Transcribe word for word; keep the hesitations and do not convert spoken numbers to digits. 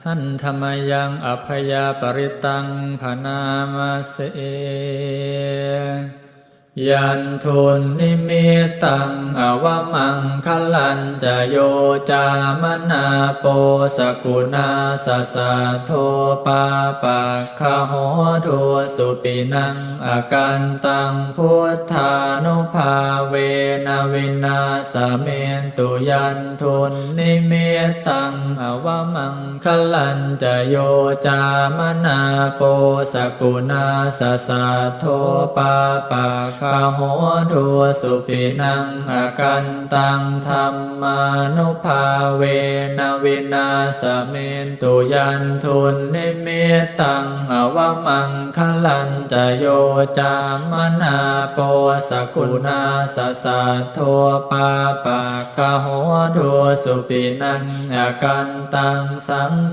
Handa mayaṃ abhayaparittaṃ bhaṇāma se. Yandunnimittaṃ avamaṅgalañca yo cāmanāpo sakuṇassa saddo pāpaggaho dussupinaṃ akantaṃ buddhānubhāvena vināsamentu. Yandunnimittaṃ avamaṅgalañca yo cāmanāpo sakuṇassa saddo pāpaggaho dussupinaṃ akantaṃ dhammānubhāvena vināsamentu. Yandunnimittaṃ avamaṅgalañca yo cāmanāpo sakuṇassa saddo pāpaggaho dussupinaṃ akantaṃ saṅ